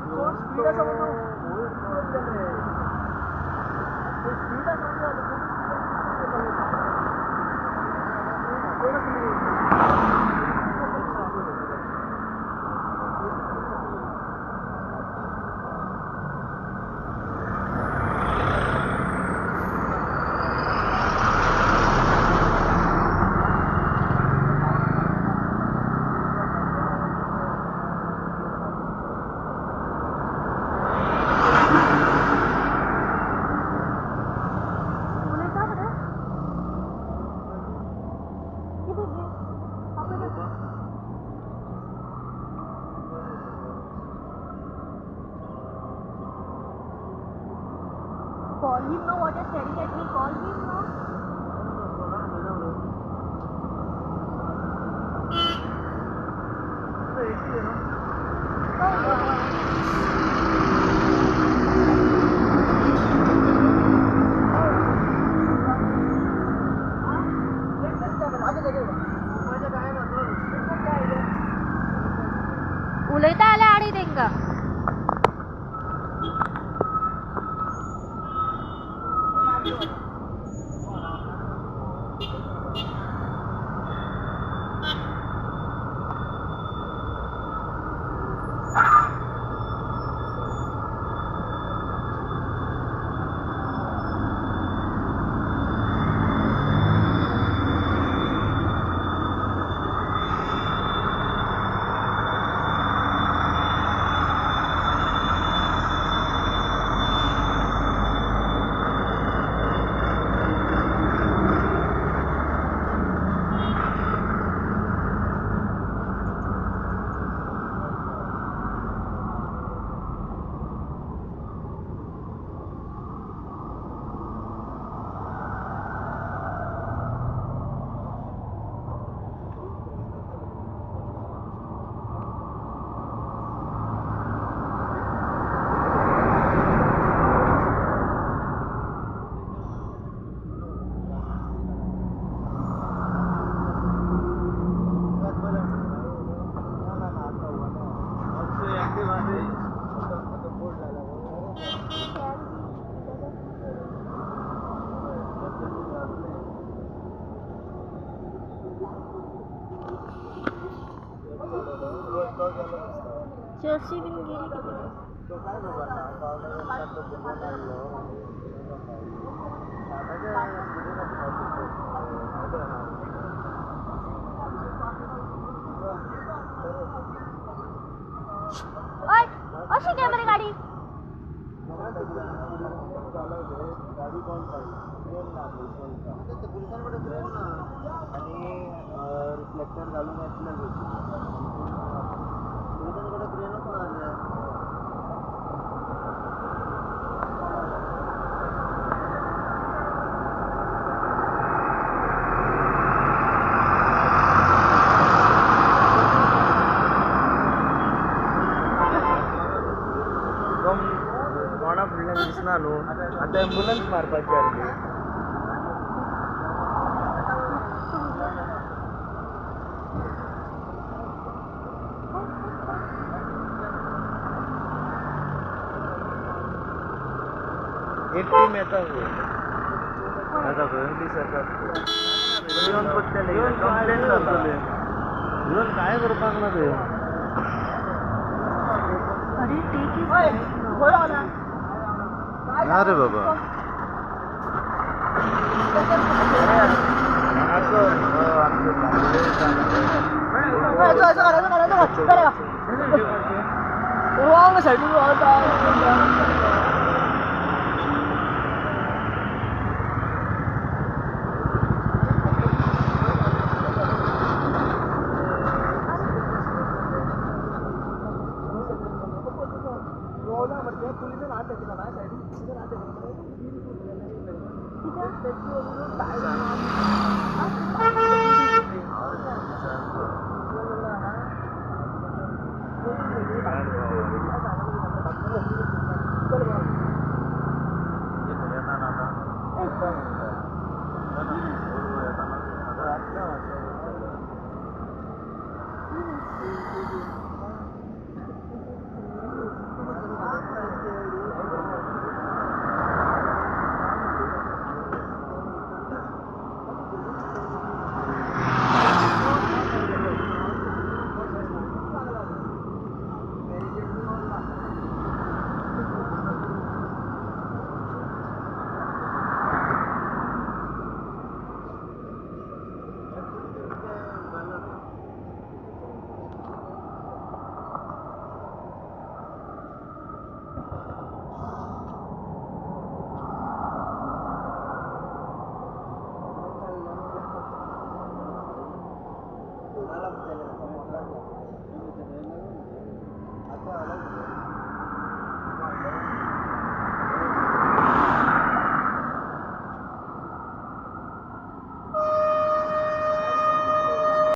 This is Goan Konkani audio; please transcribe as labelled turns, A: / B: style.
A: स्पीड आसा म्हणून स्पीड आसा म्हणून
B: Call him now. What you're staring at me? Call him now. उलयता जाल्यार आडी तेंकां. चर्ची बीन गेली कितें. ओय अशी काय मरे गाडी.
A: गाडी कोण काडली क्रेन ना पुलिसांकडे क्रेन ना आणि रिफ्लेक्टर घालून येतले पुलिसांकडे क्रेनच ना. कोणा फुडल्यान दिसना न्हू आतां एम्बुलन्स मारपाची आसली. एक टीम येता खंय आता खंय पुलीस येतात येवन पडटले कंप्लेन जातले येवन काय करपाक ना ते.
B: अरे टेक is
C: ना रे बाबा.
B: कित्याक?